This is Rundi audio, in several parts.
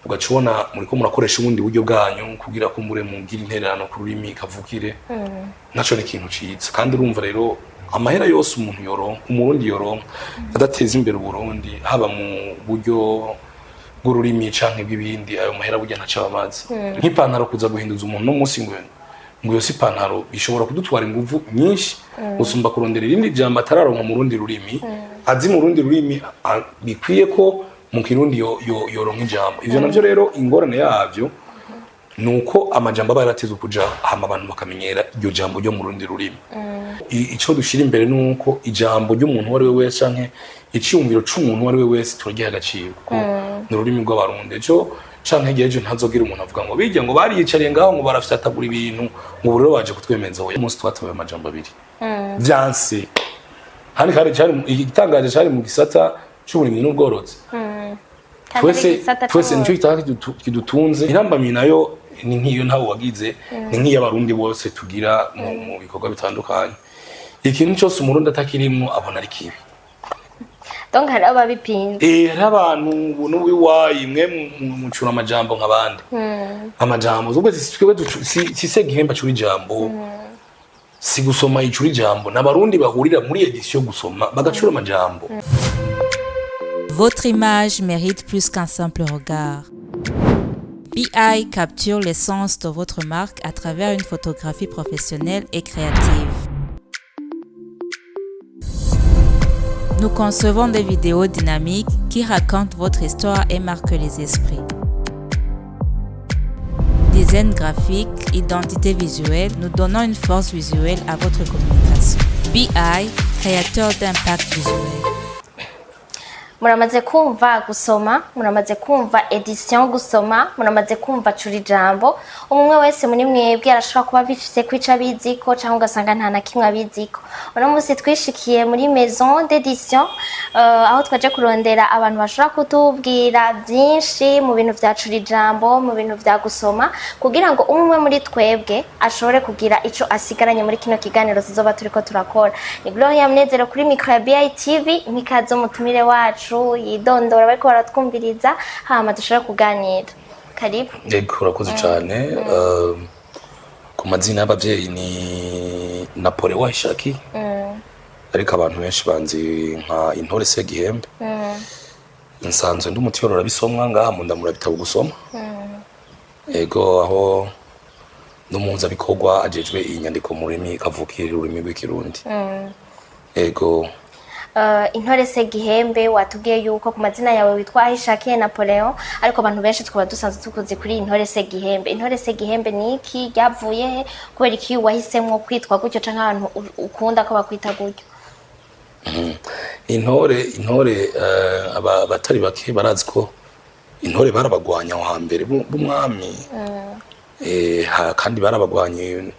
Ugaca ubona muriko murakoresha ubundi buryo bwanyu kugira ko mure mugira intererano ku rurimi kavukire. Naco ni ikintu ciza. Kandi urumva rero, amahera yose umuntu yoronka, Umurundi yoronka, adateza imbere Uburundi, haba mu buryo bw'ururimi canke bw'ibindi, ayo mahera burya ntaco aba amaze. Nk'ipantaro, kuza guhinduza umuntu no munsi ngo iyo si ipantaro, bishobora kudutwara inguvu nyinshi gusumba kurondera irindi jambo atararonka mu rundi rurimi, azi mu rundi rurimi, bikwiye ko mu Kirundi yoronka ijambo. Ivyo navyo rero, ingorane yavyo nuko amajambo aba yaratezwe kuja hama abantu bakamenyera iryo jambo ryo mu rundi rurimi. Ico dushira imbere nuko ijambo ry'umuntu uwo ari we wese canke iciyumviro c'umuntu uwo ari we wese turagiha agaciro, kuko ni ururimi rw'Abarundi. Ejo canke hirya y'ejo ntazogira umuntu avuga ngo bijya ngo bariyicariye ngaho ngo barafyatagura ibintu, ngo ubu rero baje kutwemeza. Oya, umunsi twatoye amajambo abiri vyanse handi, kandi cari igitangaje, cari mu gisata c'uburimyi n'ubworozi. Kandi ari Twese igisata twese nico c'uburimyi. gitaha kidutunze. Intambamyi nayo ni nk'iyo ntawe wagize, ni nk'iy'Abarundi bose tugira mu bikorwa bitandukanye. Ikintu cyose Umurundi atakirimwo abona ari kibi. Donc hari ababipinze. Hariho abantu ubu n'uwiwayi mwe mucura amajambo nk'abandi, amajambo ubwo si twebwe si Segihembe acura ijambo, si Gusoma icura ijambo, n'Abarundi bahurira muri édition Gusoma bagacura amajambo. Votre image mérite plus qu'un simple regard. BI capture l'essence de votre marque à travers une photographie professionnelle et créative. Nous concevons des vidéos dynamiques qui racontent votre histoire et marquent les esprits. Design graphique, identité visuelle, nous donnons une force visuelle à votre communication. BI, créateur d'impact visuel. Muramaze kumva Gusoma, muramaze kumva édition Gusoma, muramaze kumva Cura Ijambo. Umwe wese muri mwebwe arashobora kuba bifise ko ico abiziko, cyangwa ugasanga nta na kimwe abiziko. Uno munsi twishikiye muri maison d'édition, aho twaje kurondera abantu bashobora kutubwira byinshi mu bintu vya Cura Ijambo, mu bintu vya Gusoma, kugira ngo umwe muri twebwe ashobore kugira ico asigaranye muri kino kiganiro tuzoba turiko turakora. Ni Gloria Munezero kuri micro ya BITV. Mikazo mutumire wacu yidondora bariko baratwumviriza, hama dushobore kuganira. Karibu. Yego, urakoze cyane. Ku mazina y'abavyeyi ni Napoleon Wahishaki, ariko abantu benshi banzi nka Intore Segihembe. Nsanzwe ndi umutiyorora bisomwa ngaha mu Ndamura bitabo Gusoma. Ego, aho n'umuhuzabikorwa ajejwe iyi nyandiko mu rurimi kavukire, ururimi rw'Ikirundi. Ego. Intore Segihembe, watubwiye yuko ku mazina yawe witwa Ahishakiye Napoleon, ariko abantu benshi tukaba dusanzwe tukuzi kuri Intore Segihembe. Intore Segihembe ni iki? Ryavuye he? Kubera iki wahisemwo kwitwa gutyo, canke abantu ukunda ko bakwita gutyo? Intore, abatari bake barazi ko intore barabagwanya aho hambere b'umwami. Kandi barabagwanye,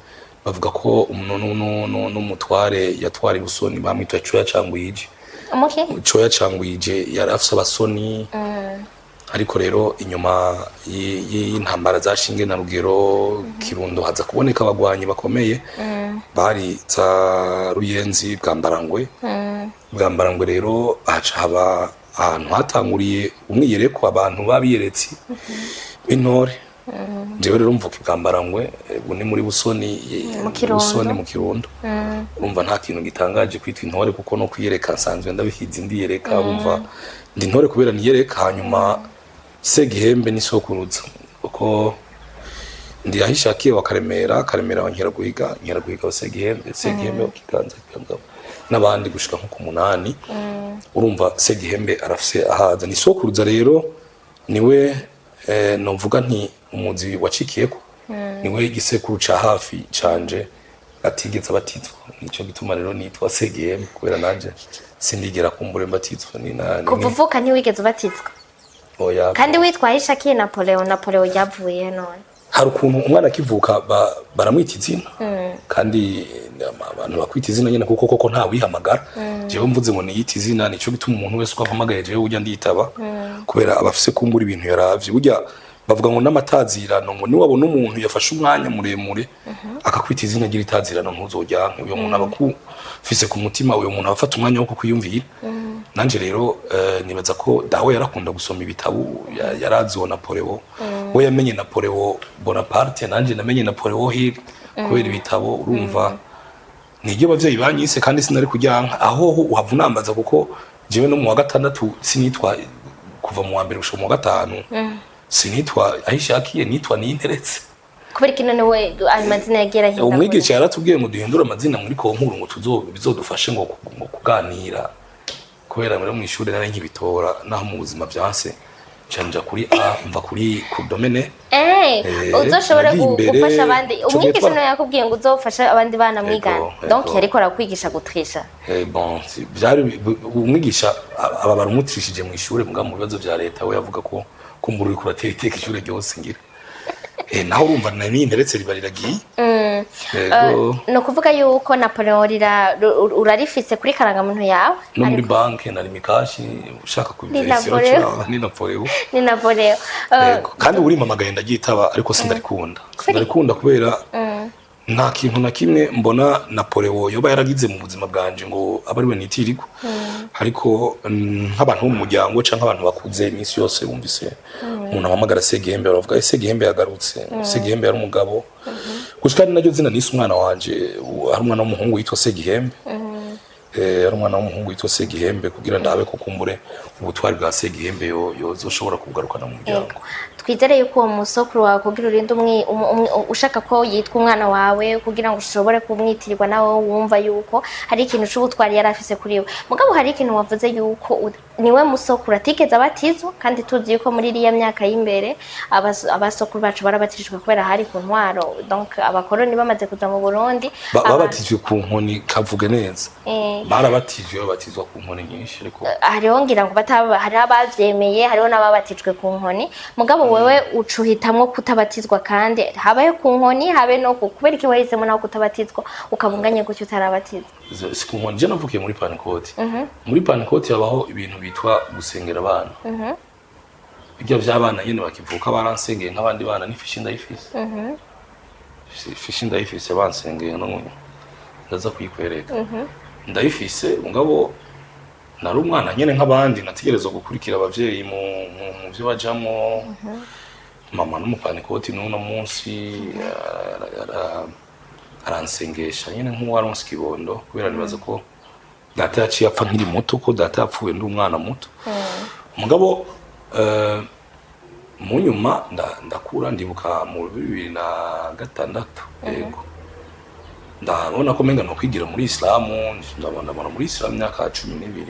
bavuga ko n'umutware yatwara ibusoni bamwita Coya Cangwije. Umuki? Coya Cangwije yari afise abasoni. Ariko rero inyuma y'intambara zashinge na Rugero, Kirundo, haza kuboneka abagwanyi bakomeye bari za Ruyenzi, Bwambarangwe. Bwambarangwe rero haca haba ahantu hatanguriye umwiyereko, abantu b'abiyeretse b'intore. Jewe rero mvuka Ibwambarangwe, ubu ni muri Busoni, Mu Kirundo. Busoni mu Kirundo. Urumva nta kintu gitangaje kwitwa intore, kuko no kwiyereka nsanzwe ndabihizi, ndiyereka. Urumva ndi intore kubera niyereka. Hanyuma Segihembe ni sokuruza, kuko ndi Ahishakiye wa Karemera, Karemera wa Nkeraguhiga, Nkeraguhiga wa Segihembe, Segihembe wa Kiganza, Kiganza n'abandi gushika nko ku munani. Urumva Segihembe arafise ahaza, ni sokuruza rero, niwe novuga nti umuzi wacikiyeko, niwe igisekuru ca hafi canje atigeze abatizwa. Nico gituma rero nitwa Segihembe, kubera nanje sindigera kumbure mbatizwa ni na Kuva uvuka ntiwigeze ubatizwa? Oya. Kandi witwa Ahishakiye Napoleon. Napoleon ryavuye none? Hari ukuntu umwana akivuka baramwita izina, kandi abantu bakwita izina nyine, kuko koko nta wihamagara. Jewe mvuze ngo niyite izina, nico gituma umuntu wese uko ampamagaye jewe burya nditaba, kubera aba afise kumbura ibintu yaravye. Burya bavuga ngo n'amatazirano, ngo niwabona umuntu yafashe umwanya muremure akakwita izina ry'itazirano, ntuzojyanke. Uyo muntu aba akufise ku mutima, uyo muntu aba afata umwanya wo kukwiyumvira. Nanje rero nibaza ko dawe yarakunda gusoma ibitabo, yarazi uwo Napoleon. We yamenye Napoleon Bonaparte, nanje namenye Napoleon Hill kubera ibitabo. Urumva, niryo abavyeyi banyise kandi sinari kuryanka aho ho uhava unambaza, kuko jewe no mu wa gatandatu sinitwa, kuva mu wa mbere gushika mu wa gatanu sinitwa aho ishakiye, nitwa Ninteretse. Kubera iki none we ayo mazina yagiye arahindagura? Umwigisha yaratubwiye ngo duhindure amazina muri concours, ngo bizodufashe ngo kuganira, kubera muri mu ishuri nari nkibitora, naho mu buzima byanse nca kuri A mva kuri ku domaine. Uzoshobora Nagiye imbere, gufasha abandi. ico gihe Umwigisha twara- nawe yakubwiye ngo uzofashe abandi bana mwigana? Ego. Donc yariko arakwigisha gutrisha. Bon, byari umwigisha aba barumutrishije mu ishuri, muga mu bibazo vya leta we yavuga ko kumbura uriko uratera iteka ishure ryose ngira. Naho urumva nari Ninteretse riba riragiye. Ego. Ni ukuvuga yuko Napoleon urarifise kuri karangamuntu yawe? No muri Ariko banke na Lumicash ushaka Ni kubiverifira. Napoleon. Ni Napoleon. Ni Napoleon. Yego. Kandi urimpamagaye ndaryitaba, ariko sindarikunda. Sindarikunda kubera nta kintu na kimwe mbona Napoleon yoba yaragize mu buzima bwanje ngo abe ariwe nitirirwa. Ariko nk'abantu bo mu muryango canke abantu bakuze, iminsi yose bumvise umuntu ahamagara Segihembe baravuga: "Ese Gihembe yagarutse?" Segihembe yari umugabo. Gushika ni naryo zina nise umwana wanje. Hari umwana w'umuhungu yitwa Segihembe. Ari umwana w'umuhungu yitwa Segihembe kugira ndabe ko kumbure ubutwari bwa Segihembe yozoshobora kugarukana mu muryango. Yego. Twizere yuko uwo musokuru wawe, kugira urinde ushaka ko yitwa umwana wawe, kugira ngo ushobore kumwitirirwa nawe wumva yuko hari ikintu c'ubutwari yari afise kuri we. Mugabo hari ikintu wavuze yuko niwe musokuru atigeze abatizwa, kandi tuzi yuko muri iriya myaka y'imbere abasokuru bacu barabatijwe kubera hari ku ntwaro, donc abakoroni bamaze kuza mu Burundi. Babatijwe ku nkoni, kavuge neza. Barabatijwe, babatizwa ku nkoni nyinshi, ariko Hariho ngira ngo hariho abavyemeye, hariho n'ababatijwe ku nkoni. Mugabo wewe uca uhitamwo kutabatizwa, kandi habaye ku nkoni, habe no ku, kubera iki wahisemo naho kutabatizwa, ukabunganye gutyo utarabatizwa? Si ku nkoni. Je navukiye muri Pentecôte. Muri Pentecôte habaho ibintu bitwa gusengera abana. Ibyo vy'abana nyene bakivuka, baransengeye nk'abandi bana. N'ifishi ndayifise. Fishi ndayifise, bansengeye, no ndaza kuyikwereka, ndayifise. Mugabo nari umwana nyene nk'abandi, nategerezwa gukurikira abavyeyi mu vyo bajamwo. Mama n'umupanekoti, n'uno munsi aransengesha nyene nk'uwaronse ikibondo, kubera nibaza ko data yaciye apfa nkiri muto, ko data yapfuye ndi umwana muto. Mugabo mu nyuma ndakura, ndibuka mu 2006, yego, ndabona ko menga no kwigira muri isilamu. Ndabona muri isilamu imyaka 12,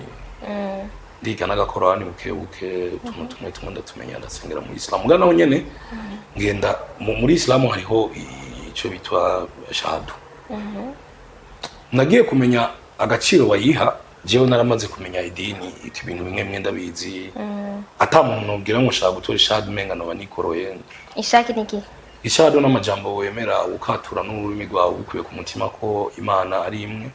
ndiga n'agakorani buke buke, utuntu tumwe tumwe ndatumenya, ndasengera muri isilamu. Mugabo naho nyene ngenda muri isilamu hariho ico bitwa shahadu. Nagiye kumenya agaciro bayiha jewe naramaze kumenya idini, ibintu bimwe bimwe ndabizi, ata muntu nobwira ngo nshaka gutora ishahadu, umenga noba nikoroye. Ishaki ni iki? Ishahadu n'amajambo wemera ukatura n'ururimi rwawe ubikuye ku mutima ko Imana ari imwe,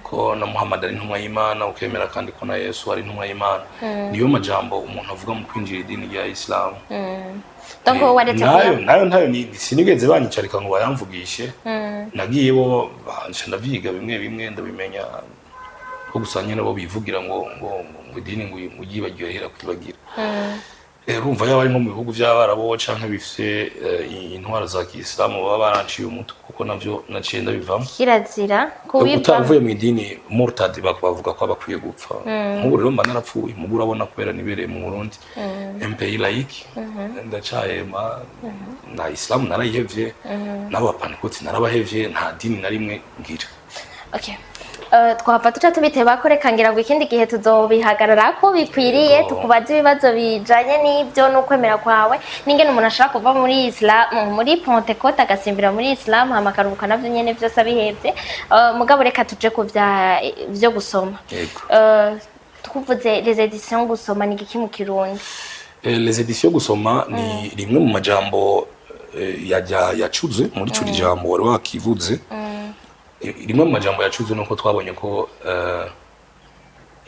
ko na Muhammad ari intumwa y'Imana, ukemera kandi ko na Yesu ari intumwa y'Imana. Niyo majambo umuntu avuga mu kwinjira idini rya Isilamu. Donc wowe waretse Nayo kuya nayo ntayo ni sinigeze banyicarika ngo bayamvugishe. Nagiye bo nca ndavyiga bimwe bimwe, ndabimenya ko gusa nyene bo bivugira ngo idini ngo uyibagiwe hera kwibagira. Urumva, yaba ari nko mu bihugu vy'Abarabu canke bifise intwaro za kisilamu, baba baranciye umutwe, kuko navyo naciye ndabivamo. Kirazira kubivamo. Utavuye mu idini, murtad, bavuga ko aba akwiye gupfa. Nk'ubu rero mba narapfuye, mugu urabona kubera nibereye mu Burundi, un pays laïque, ndacahema. Na isilamu narayihevye, n'abo bapanekoti narabahevye, nta dini na rimwe ngira. Okay. Twahava tuca tubiteba ko, reka ngira ngo ikindi gihe tuzobihagararako bikwiriye. Yego. Tukubaze ibibazo bijanye n'ibyo n'ukwemera kwawe, n'ingene umuntu ashobora kuva muri Islam, muri Pentecôte, agasimbira muri Islam, hama akaruhuka navyo nyene vyose abihevye. Mugabo reka tuje ku vya vyo gusoma. Yego. Tukuvuze les éditions Gusoma, ni igiki mu Kirundi? Les éditions Gusoma ni rimwe mu majambo yacuze muri curi jambo wari wakivuze. Rimwe mu majambo yacuze nuko twabonye ko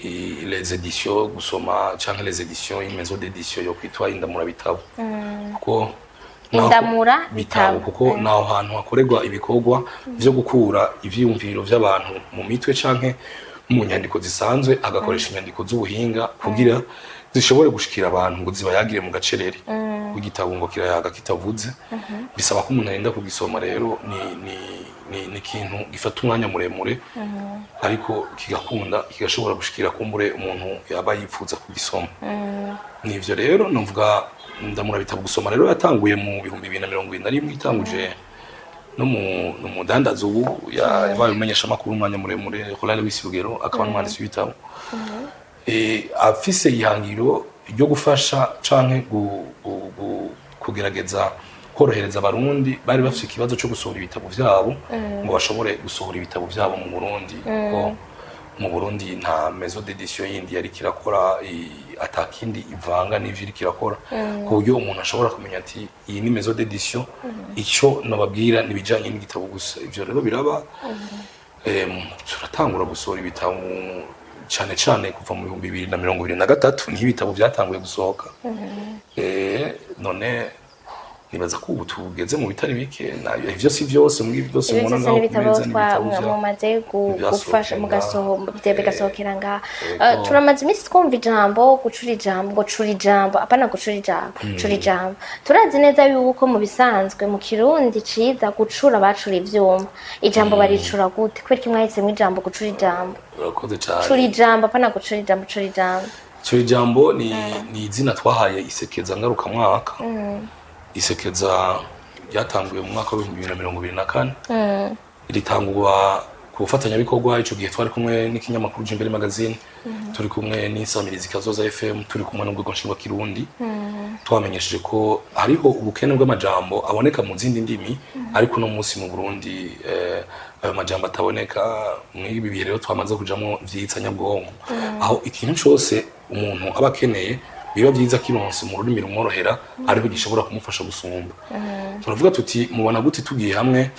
les éditions Gusoma canke les éditions, une maison d'édition yo kwitwa Indamura Bitabo, kuko Indamura bitabo, bitabo. Kuko naho hantu hakorerwa ibikorwa vyo gukura ivyiyumviro vy'abantu mu mitwe canke Mu nyandiko zisanzwe agakoresha inyandiko z'ubuhinga kugira zishobore gushikira abantu ngo zibayagire mu gacerere. Igitabo ngo kirayaga kitavuze, bisaba ko umuntu arinda kugisoma. Rero ni ikintu gifata umwanya muremure, ariko kigakunda, kigashobora gushikira kumbure umuntu yaba yifuza kugisoma. Nivyo rero novuga. Ndamura bitabo gusoma rero yatanguye mu 2021, itanguje no mu n'umudandaza ubu yabaye umumenyeshamakuru umwanya muremure, Roland Lewis Rugero, akaba n'umwanditsi w'ibitabo. Afise ihangiro ryo gufasha canke kugerageza korohereza Abarundi bari bafise ikibazo cyo gusohora ibitabo vyabo, ngo bashobore gusohora ibitabo vyabo mu Burundi, kuko mu Burundi nta maison d'édition yindi yari kirakora atakindi ivanga n'ivyo iriko irakora, ku buryo umuntu ashobora kumenya ati iyi ni maison d'édition, ico nobabwira ni ibijanye n'igitabo gusa. Ivyo rero biraba. Turatangura gusohora ibitabo cane cane kuva mu 2023, niho ibitabo vyatanguye gusohoka. None nibaza ko ubu tugeze mu bitari bike. Ivyo si vyose, muri byose Ibyo mubona byose ngaho ku n'ibitabo meza n'ibitabo mumaze gufasha vyasohokeye ngaha. Bigasohokera ngaha. Yego. Turamaze iminsi twumva ijambo gucura ijambo, ngo cura ijambo, apana gucura ijambo, cura ijambo. Turazi neza yuko mu bisanzwe mu Kirundi ciza gucura bacura ivyuma. Ijambo baricura gute? Kubera ko mwahisemo ijambo gucura ijambo? Urakoze cane. Cura ijambo, apana gucura ijambo, cura ijambo. Ico ijambo ni izina twahaye isekeza ngarukamwaka. Isekeza ryatanguye mu mwaka wa 2024, ritangurwa ku bufatanyabikorwa. Ico gihe twari kumwe n'ikinyamakuru Jimbere Magazine, turi kumwe n'insamirizi Kazoza FM, turi kumwe n'urwego nshingwakirundi. Twamenyesheje ko hariho ubukene bw'amajambo aboneka mu zindi ndimi, ariko uno munsi mu Burundi ayo majambo ataboneka. Muri ibi bihe rero twamaze kujamwo vy'itsanyabwonko, aho ikintu cose umuntu aba akeneye biba vyiza kironse mu rurimi rumworohera, ariho gishobora kumufasha gusumba. Turavuga tuti: mubona gute tugiye hamwe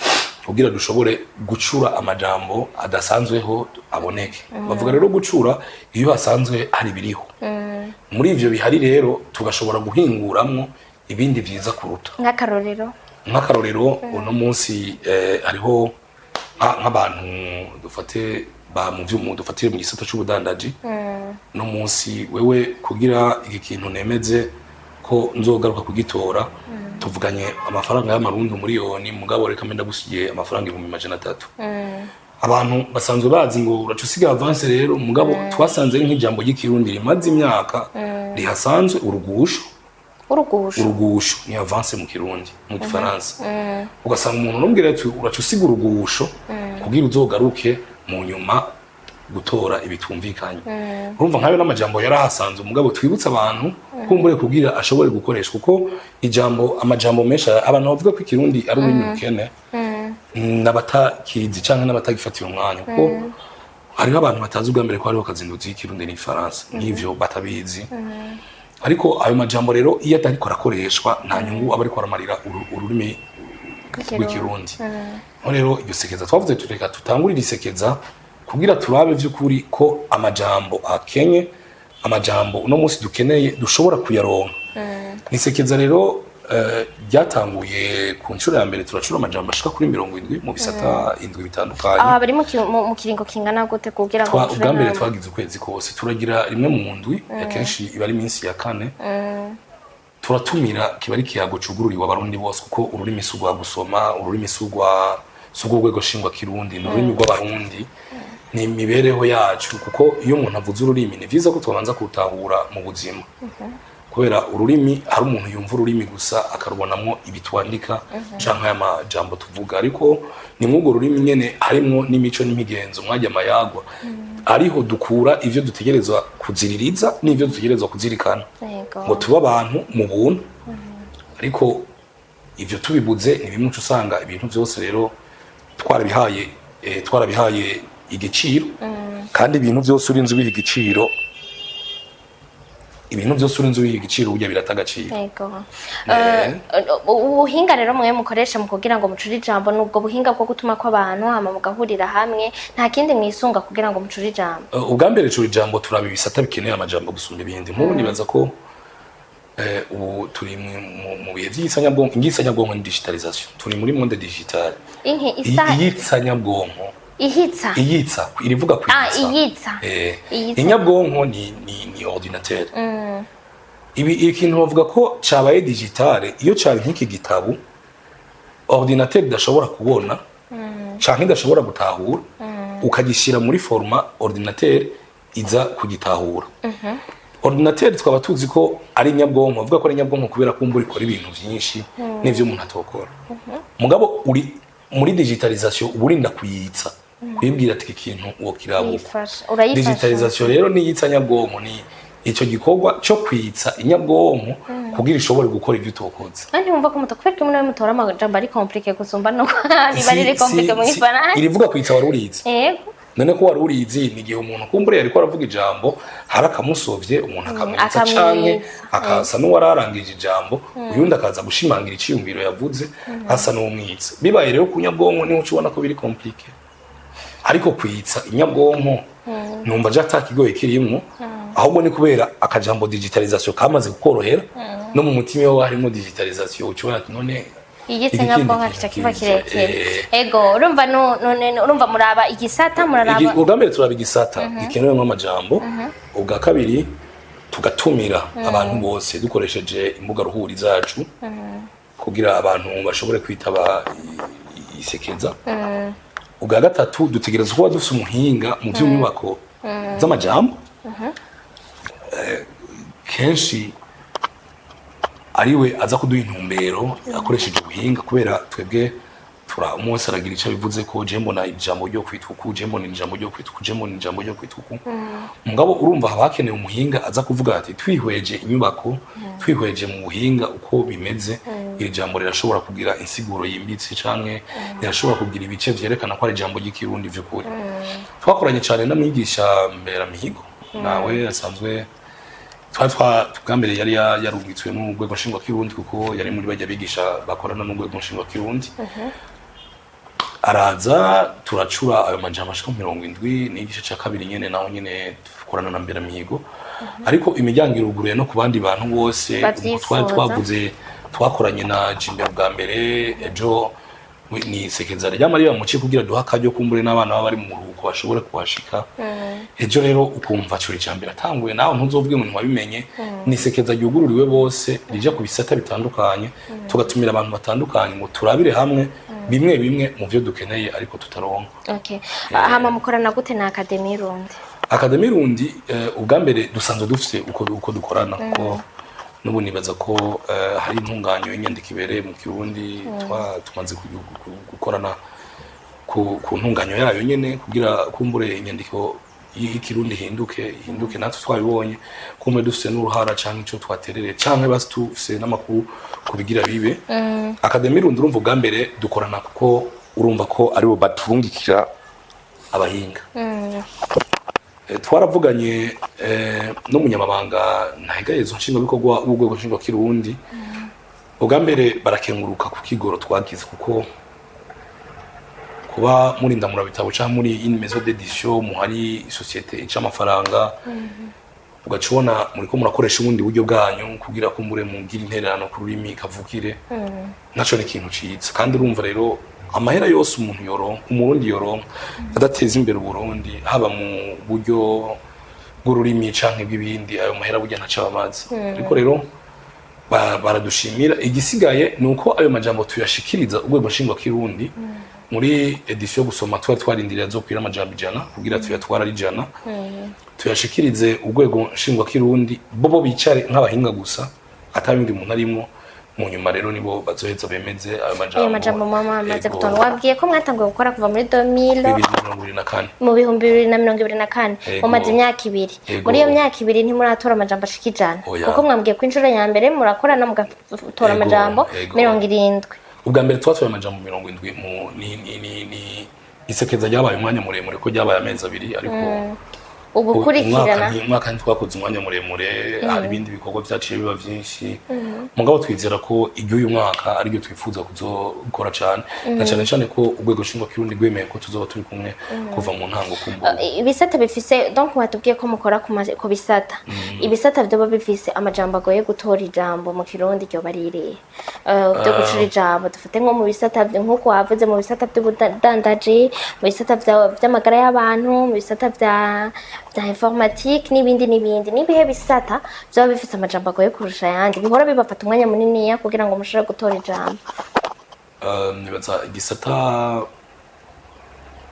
kugira dushobore gucura amajambo adasanzweho aboneke? Bavuga rero gucura iyo hasanzwe hari biriho. Muri ivyo bihari rero tugashobora guhinguramwo ibindi vyiza kuruta. Nk'akarorero? Nk'akarorero, uno munsi hariho nk'abantu dufate ba mu vy'umu dufatire mu gisata c'ubudandaji. No munsi wewe kugira iki kintu nemeze ko nzogaruka kugitora, tuvuganye amafaranga y'amarundi 1 miliyoni, mugabo reka mbe ndagusigiye amafaranga 300,000. Abantu basanzwe bazi ngo uraca usiga avance. Rero mugabo twasanze ari nk'ijambo ry'Ikirundi rimaze imyaka rihasanzwe, urugusho. Urugusho? Urugusho ni avance mu Kirundi, mu Gifaransa. Ugasanga umuntu uramubwira ati uraca usiga urugusho kugira uzogaruke mu nyuma gutora ibitumvikanye. Urumva nkayo n'amajambo yarahasanzwe, umugabo twibutse abantu kumbure kugira ashobore gukoreshwa, kuko ijambo, amajambo menshi, abantu bavuga ko Ikirundi ari ururimi rukene n'abatakizi canke n'abatagifatira umwanya, kuko hariho abantu batazi ubwa mbere ko hariho akazinduzi y'ikirundi n'Igifaransa, nk'ivyo batabizi. Ariko ayo majambo rero iyo atariko arakoreshwa, nta nyungu aba ariko aramarira ururimi rw'Ikirundi. Nko rero iryo sekeza twavuze, tureka tutangurire isekeza kugira turabe vy'ukuri ko amajambo akenye, amajambo uno munsi dukeneye dushobora kuyaronka. Ni isekeza rero ryatanguye ku nshuro ya mbere, turacura amajambo ashika kuri 70 mu bisata indwi bitandukanye. Aha bari mu kiringo kingana gute kugira ngo mucure Ubwa mbere nk'ayo? Twagize ukwezi kose, turagira rimwe mu ndwi, akenshi iba ari iminsi ya kane. Turatumira, kiba ari ikiyago cugururiwe Abarundi bose, kuko ururimi si urwa gusoma, ururimi si urw'urwego nshingwakirundi, ni ururimi rw'Abarundi, ni imibereho yacu. Kuko iyo umuntu avuze ururimi, ni vyiza ko tubanza kurutahura mu buzima, kubera ururimi hari umuntu yumva ururimi gusa akarubonamwo ibi twandika canke aya majambo tuvuga, ariko ni mw'urwo rurimi nyene harimwo n'imico n'imigenzo, mwajya amayagwa ariho dukura ivyo dutegerezwa kuziririza n'ivyo dutegerezwa kuzirikana ngo tube abantu mu buntu. Ariko ivyo tubibuze, ni bimwe uca usanga ibintu vyose rero twarabihaye igiciro, kandi ibintu vyose urinze ubiha igiciro, ibintu byose urinze ubiha igiciro burya birata agaciro. Ubuhinga rero mwe mukoresha mu kugira ngo mucure ijambo, ni ubwo buhinga bwo gutuma ko abantu hama mugahurira hamwe? Nta kindi mwisunga kugira ngo mucure ijambo? Ubwa mbere cura ijambo turaba ibisata bikeneye amajambo gusumba ibindi. Nk'ubu nibaza ko ubu turi mu bihe by'isanyabwonko. Ingisanyabwonko ni digitalisation, turi muri monde digital. Inki isa Iyitsanyabwonko. Ihitsa. Iyitsa, irivuga kwitsa. Iyitsa. Iyitsa. Inyabwonko ni ordinateur. Ibi ikintu bavuga ko cabaye digitale, iyo cari nk'iki gitabo ordinateur idashobora kubona canke idashobora gutahura, ukagishyira muri format ordinateur iza kugitahura. Ordinateur twaba tuzi ko ari inyabwonko, bavuga ko ari inyabwonko kubera ko umbura ikora ibintu vyinshi n'ivyo umuntu atokora. Mugabo uri muri digitalisation, uba urinda kuyitsa, kuyibwira ati iki kintu uwo kirabuka. Uyifasha, urayifasha. Digitalisation rero ni yitsa nyabwonko, ni icyo gikorwa cyo kwitsa inyabwonko kugira ishobore gukora ibyo utokoze. Kandi wumva ko muto kubera ko nawe mutora amajambo ari compliqué gusumba no riba riri compliqué mu Gifaransa. Irivuga kwitsa wari urizi? Yego. None ko wari urizi, ni igihe umuntu kumbure yariko aravuga ijambo, hari akamusovye, umuntu akamwitsa akamwitsa. Canke akasa n'uwararangije ijambo, uyundi akaza gushimangira iciyumviro yavuze, asa n'uwumwitsa. Bibaye rero ku nyabwonko, niho uca ubona ko biri compliqué. Ariko kwitsa inyabwonko numva je atakigoye kirimwo, ahubwo ni kubera akajambo digitalisation kamaze kukorohera, no mu mutima iwawe harimo digitalisation, uca ubona ati none igitse iki nyabwonko kindi kica kiba kintu kirekire. Ego, urumva none urumva muraba igisata, muraraba. Ubwa mbere turaba igisata gikenewemo amajambo. Ubwa kabiri tugatumira abantu bose dukoresheje imbuga ruhuri zacu kugira abantu bashobore kwitaba isekeza. Ubwa gatatu dutegereza kuba dufise umuhinga mu by'inyubako z'amajambo. Kenshi ariwe aza kuduha intumbero akoresheje ubuhinga, kubera twebwe tura umwe wese aragira icyo abivuze ko je mbona ijambo ryo kwitwa uku, je mbona ijambo ryo kwitwa uku, je mbona ijambo ryo kwitwa uku. Mugabo urumva haba hakenewe umuhinga aza kuvuga ati twihweje inyubako, twihweje mu buhinga uko bimeze, iri jambo rirashobora kugira insiguro yimbitse canke rirashobora kugira ibice vyerekana ko ari ijambo ry'Ikirundi vy'ukuri. Twakoranye cane n'amwigisha Mberamihigo, nawe asanzwe twari twa bwa mbere yari yarungitswe n'urwego nshingwakirundi, kuko yari muri bajya bigisha bakorana n'urwego nshingwakirundi. Araza turacura ayo majambo ashika 70 n'igice ca kabiri nyene, naho nyene dukorana na Mberamihigo. Ariko imiryango iruguruye no ku bandi bantu bose. Bavyifuza. Twari twavuze, twakoranye na Jimbe bwa mbere ejo ni sekeza ryama riba muci kugira duha akaryo kumbure n'abana baba bari mu buruhuko bashobore kuhashika. Ejo rero ukumva curi icambere atanguye, nawe ntuzovuge ngo ntiwabimenye. Ni sekeza ryugururiwe bose, rija ku bisata bitandukanye, tugatumira abantu batandukanye ngo turabire hamwe bimwe bimwe mu vyo dukeneye ariko tutaronka. Okay, hama mukorana gute na Académie Irundi? Académie Irundi, ubwa mbere dusanzwe dufise uko dukorana, kuko n'ubu nibaza ko hari intunganyo y'inyandiko ibereye mu Kirundi tumaze gukorana ku ntunganyo yayo nyene, kugira kumbure inyandiko y'Ikirundi ihinduke natwe twabibonye, kumbure dufise n'uruhara canke ico twaterereye canke basi dufise n'amakuru kubigira bibe. Académie Irundi, urumva ubwa mbere dukorana kuko urumva ko aribo baturungikira abahinga. Twaravuganye n'umunyamabanga ntahigayezo nshingwabikorwa w'urwego nshingwakirundi. Ubwa mbere barakenguruka ku kigoro twagize, kuko kuba muri ndamurabitabo canke muri une maison d'édition muhari société ica amafaranga, ugaca ubona muriko murakoresha ubundi buryo bwanyu kugira kumbure mugire intererano ku rurimi kavukire, naco ni ikintu ciza. Kandi urumva rero amahera yose umuntu yoronka, Umurundi yoronka, adateza imbere Uburundi, haba mu buryo bw'ururimi canke bw'ibindi, ayo mahera burya ntaco aba amaze. Ariko rero baradushimira. Igisigaye ni uko ayo majambo tuyashikiriza urwego nshingwakirundi muri édition yo gusoma. Twari twarindiriye azokwira amajambo 100 kugira tuyatwara ari 100, tuyashikirize urwego nshingwakirundi, bo bicare nk'abahinga gusa, atabindi muntu arimwo. Mu nyuma rero nibo bazoheza bemeze ayo majambo. Ayo majambo mama amaze Ego. gutonda, wabwiye ko mwatanguye gukora kuva muri 2000 2024. Mu 2024. Ego. Mumaze imyaka 2. Ego. Muri iyo myaka 2 ntimuratora amajambo ashika 100? Oya. Kuko mwambwiye ko inshuro ya mbere murakorana mugatora Ego, amajambo ego. 70. Ubwa mbere twatoye amajambo 70 mu ni isekeza ryabaye umwanya muremure, ko ryabaye amezi 2, ariko Ugukurikirana. Umwaka ntitwakoze umwanya muremure, hari ibindi bikorwa vyaciye biba vyinshi, mugabo twizera ko iry'uyu mwaka ariryo twifuza kuzokora cane, na cane cane ko urwego nshingwakirundi rwemeye ko tuzoba turi kumwe kuva mu ntango kumbura. Ibisata bifise, donc watubwiye ko mukora ku bisata, ibisata vyoba bifise amajambo agoye gutora ijambo mu Kirundi ryoba ririhe? Vyo gucura ijambo, dufate nko mu bisata nk'uko wavuze, mu bisata vy'ubudandaji, mu bisata vy'amagara y'abantu, mu bisata vya informatique n'ibindi n'ibindi. N'ibihe bisata vyoba bifise amajambo agoye kurusha ayandi, bihora bibafata umwanya muniniya kugira ngo mushobore gutora ijambo? Nibaza igisata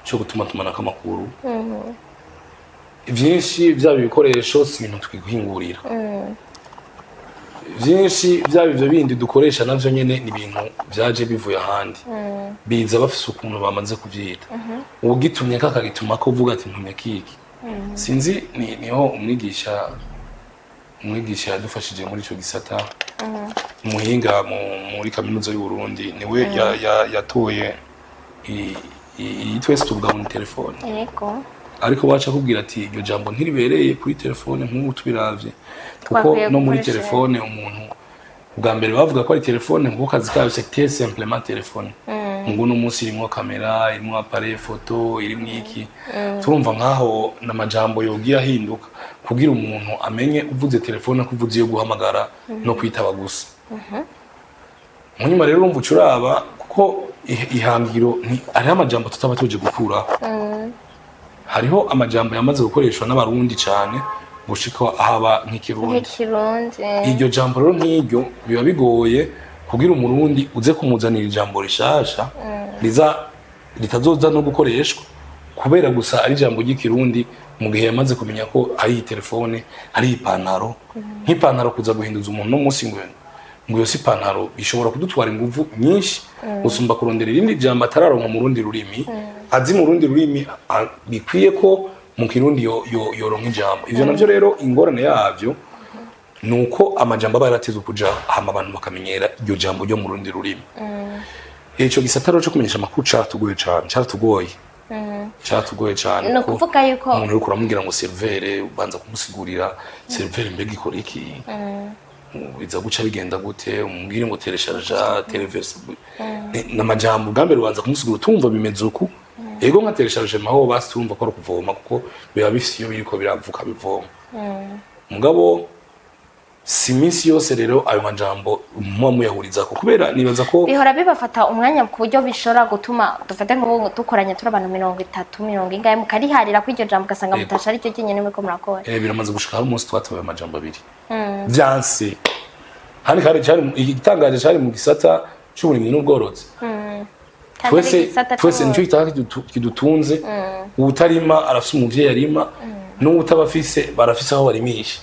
cyo gutuma tumanako amakuru vyinshi, vyaba ibikoresho, si ibintu twihingurira vyinshi, vyaba ivyo bindi dukoresha navyo nyene ni ibintu vyaje bivuye ahandi, biza bafise ukuntu bamaze kuvyita. Ugitumye kakagituma ko uvuga ati ntumye kiki, sinzi niho umwigisha yadufashije muri ico gisata, umuhinga muri Kaminuza y'u Burundi, niwe yatoye iyi twese tuvuga ngo ni telefone, ariko baca kubwira ati iryo jambo ntiribereye kuri telefone nk'ubu tubiravye, kuko Twakwiye no muri gukoresha telefone umuntu bwa mbere bavuga ko ari telefone kuko kazi kayo c'était simplement telefone, ngo uno munsi irimwo kamera, irimwo appareil photo, irimwo iki. Turumva nkaho n'amajambo yogiye ahinduka kugira umuntu amenye uvuze telefone ko uvuze iyo guhamagara no kwitaba gusa. Munyuma rero urumva ucuraba kuko ihangiro hariho amajambo tutaba tuje gukuraho, hariho amajambo yamaze gukoreshwa n'Abarundi cane gushika ahaba nk'ikirundi. Nk'ikirundi. Iryo jambo rero nk'iryo biba bigoye kugira Umurundi uze kumuzanira ijambo rishasha riza ritazoza no gukoreshwa kubera gusa ari ijambo ry'Ikirundi, mu gihe yamaze kumenya ko ari iyi telefone, ari ipantaro. Nk'ipantaro, kuza guhinduza umuntu no munsi ngo iyo si ipantaro, bishobora kudutwara inguvu nyinshi gusumba kurondera irindi jambo atararonka mu rundi rurimi, azi mu rundi rurimi, bikwiye ko mu Kirundi yoronka ijambo. Ivyo navyo rero ingorane yavyo nuko amajambo aba yarateze kuja hama abantu bakamenyera iryo jambo ryo mu rundi rurimi. Ico gisata rero co kumenyesha amakuru caratugoye cane, caratugoye, caratugoye cane. Ni kuko ukuvuga yuko umuntu uriko uramubwira ngo serveur, ubanza kumusigurira serveur mbega ikora iki, biza guca bigenda gute, umubwire ngo télécharger, téléverser, n'amajambo bwa mbere ubanza kumusigura utumva bimeze uku. Ego, nka télécharger maho basi turumva ko ari ukuvoma, kuko biba bifise iyo biriko biravuka bivoma. Mugabo si iminsi yose rero ayo majambo muba muyahurizako, kubera nibaza ko bihora bibafata umwanya ku buryo bishobora gutuma, dufate nk'ubu dukoranye turi abantu 30, mirongo ingahe, mukariharira kuri iryo jambo, ugasanga mutasha ari ryo ryonyine muriko murakora. Biramaze gushika hari umunsi twatoye amajambo abiri vyanse. Hani kare cari igitangaje cari mu gisata c'uburimyi n'ubworozi. Kandi ari Twese igisata twese nico gitaka kidutunze. Uwutarima arafise umuvyeyi arima, n'uwutaba afise barafise aho barimisha.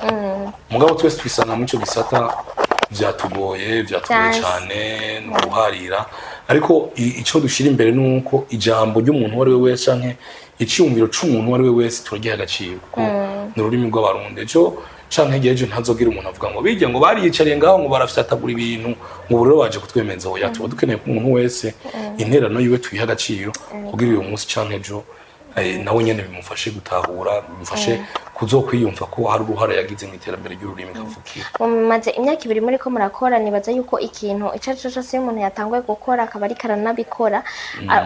Mugabo twese twisanga muri ico gisata, vyatugoye, vyatugoye Vyanse. cane, ni uguharira. Ariko ico dushira imbere ni uko ijambo ry'umuntu uwo ari we wese canke iciyumviro c'umuntu uwo ari we wese turagiha agaciro, kuko ni ururimi rw'Abarundi. Ejo canke hirya y'ejo ntazogira umuntu avuga ngo bijya ngo bariyicariye ngaho ngo barafyatagura ibintu, ngo ubu rero baje kutwemeza. Oya, tuba dukeneye ko umuntu wese interano yiwe tuyiha agaciro, kugira uyu munsi canke ejo nawe nyene bimufashe gutahura, bimufashe kuzokwiyumva ko hari uruhara yagize mu iterambere ry'ururimi kavukire. Mumaze imyaka 2 muriko murakora. Nibaza yuko ikintu ico ari cyo cyose iyo umuntu yatanguye gukora akaba ariko aranabikora,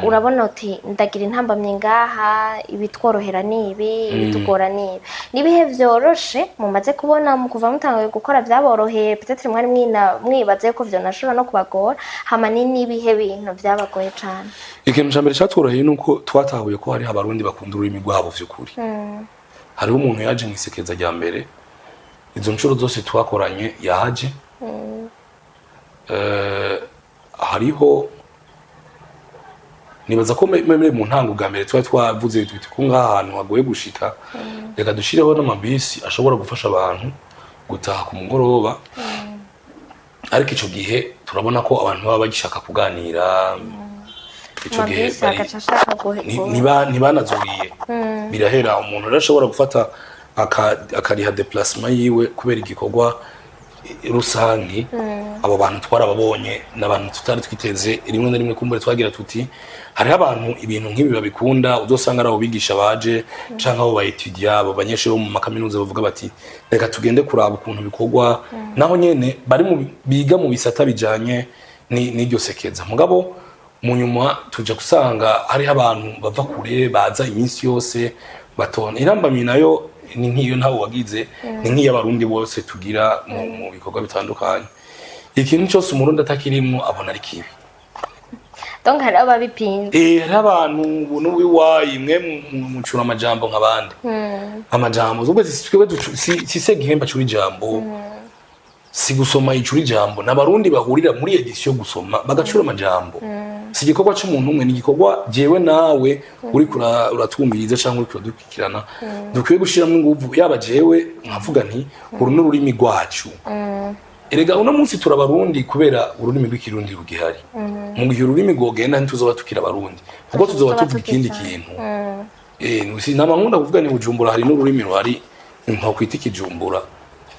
urabona uti ndagira intambamyi ngaha, ibitworohera ni ibi, ibitugora ni ibi. Nibihe vyoroshe mumaze kubona mu kuva mutanguye gukora vyaboroheye, peut-être mwari mwibaza yuko vyonashobora no kubagora, hama ni n'ibihe bintu vyabagoye cane? Ikintu ca mbere catworoheye ni uko twatahuye ko hariho Abarundi bakunda ururimi rwabo vy'ukuri. Hariho umuntu yaje mw'isekeza rya mbere, izo nshuro zose twakoranye yaje. Hariho nibaza ko mu ntango bwa mbere twari twavuze tuti ko ngaha hantu hagoye gushika, reka dushireho n'amabisi ashobora gufasha abantu gutaha ku mugoroba. Ariko ico gihe turabona ko abantu baba bagishaka kuganira ico gihe Amabisi agaca ashaka ntibanazuriye birahera. Umuntu rero ashobora gufata akariha déplacement yiwe kubera igikorwa rusangi. Abo bantu twarababonye, n'abantu tutari twiteze. Rimwe na rimwe kumbure twagira tuti hariho abantu ibintu nk'ibi babikunda, uzosanga ari abo bigisha baje canke abo ba étudiants, abo banyeshuri bo mu makaminuza bavuga bati: "Reka tugende kuraba ukuntu bikorwa." Naho nyene bari mu biga mu bisata bijanye n'iryo sekeza. Mugabo mu nyuma tuja gusanga hariho abantu bava kure, baza iminsi yose batona. Intambamyi nayo ni nk'iyo ntawe wagize, ni nk'iy'Abarundi bose tugira mu bikorwa bitandukanye. Ikintu cyose Umurundi atakirimwo abona ari kibi. Donc hari ababipinze. Hariho abantu ubu n'uwiwayi mwe mucura amajambo nk'abandi, amajambo ubwo si twebwe si Segihemba acura ijambo, si gusoma icura ijambo, n'Abarundi bahurira muri édition gusoma bagacura amajambo. Si igikorwa c'umuntu umwe, ni igikorwa jewe nawe uriko uratwumviriza canke uriko uradukurikirana dukwiye gushiramo inguvu. Yaba jewe nkavuga nti uru ni ururimi rwacu. Erega uno munsi turabarundi kubera ururimi rw'Ikirundi rugihari. Mu gihe ururimi rwogenda, ntituzoba tukiri Abarundi, kuko tuzoba tuvuga ikindi kintu. Nama nkunda kuvuga ni Bujumbura hari n'ururimi ruhari ntokwita Ikijumbura,